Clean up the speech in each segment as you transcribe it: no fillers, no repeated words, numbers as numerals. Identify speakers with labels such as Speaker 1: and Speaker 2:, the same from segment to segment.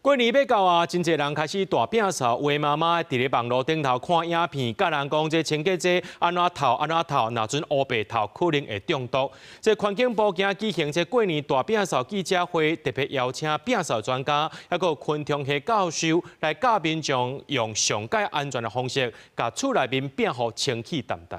Speaker 1: 過年欲到啊，真濟人開始大摒掃，有的媽媽佇咧網路頂頭看影片，教人講這清潔劑按怎透按怎透，若準烏白透可能會中毒。這環境部今舉行這過年大摒掃記者會，特別邀請摒掃專家，抑閣昆蟲系教授來教民眾用上蓋安全的方式，共厝內面摒予清氣澹澹。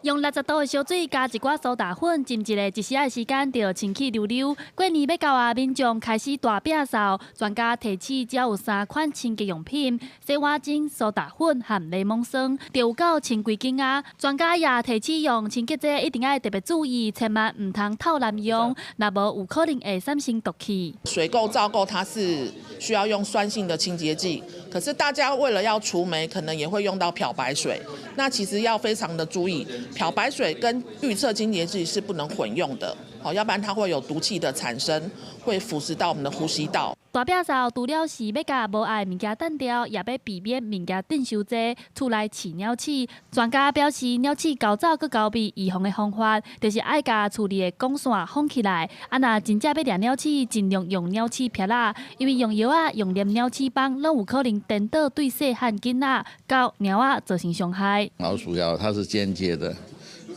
Speaker 2: 用60度的燒水加一寡蘇打粉，浸一下，一時仔時間就清氣溜溜。過年欲到啊，民眾開始大摒掃。專家提醒，只有三款清潔用品：洗碗精、蘇打粉和檸檬酸，就有夠清規間啊。專家也提醒，用清潔劑一定愛特別注意，千萬毋通透濫用，若無有可能會產生毒氣。
Speaker 3: 水垢、皂垢，它是需要用酸性的清潔劑，可是大家為了要除霉，可能也會用到漂白水。那其實要非常的注意。漂白水跟浴廁清潔劑是不能混用的，好，要不然它會有毒氣的產生，會腐蝕到我們的呼吸道。
Speaker 2: 大摒掃除了是欲共無愛的物件撣掉，也欲避免物件囤傷濟，厝內飼鳥鼠。專家表示，鳥鼠猴走閣交尾，預防的方法就是愛共厝裡的管線封起來。啊，若真正欲掠鳥鼠，盡量用鳥鼠箅仔，因為用藥仔、用黏鳥鼠棒，攏有可能顛倒對細漢囡仔、狗、貓仔造成傷害。
Speaker 4: 老鼠藥它是間接的。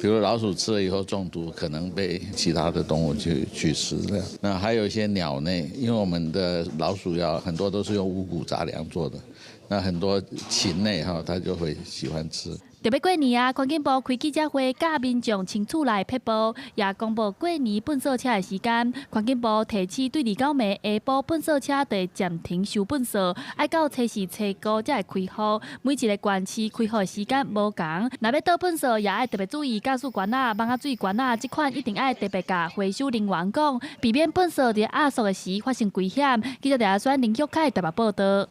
Speaker 4: 比如老鼠吃了以後中毒，可能被其他的動物去吃了。那還有一些鳥類，因為我們的老鼠藥很多都是用五穀雜糧做的，那很多禽類哈，它就會喜歡吃。
Speaker 2: 特別過年啊，環境部開記者會，教民眾清厝內撇步，也公布過年糞掃車的時間。環境部提醒，對29暝下晡糞掃車就會暫停收糞掃，愛到初四、初五才會開放。每一个縣市開放的時間無仝，若欲倒糞掃也愛特別注意駕駛管仔、網仔水管仔，這款一定愛特別共回收人員講，避免糞掃佇壓縮的時發生危險。記者陳阿選林玉凱台北報道。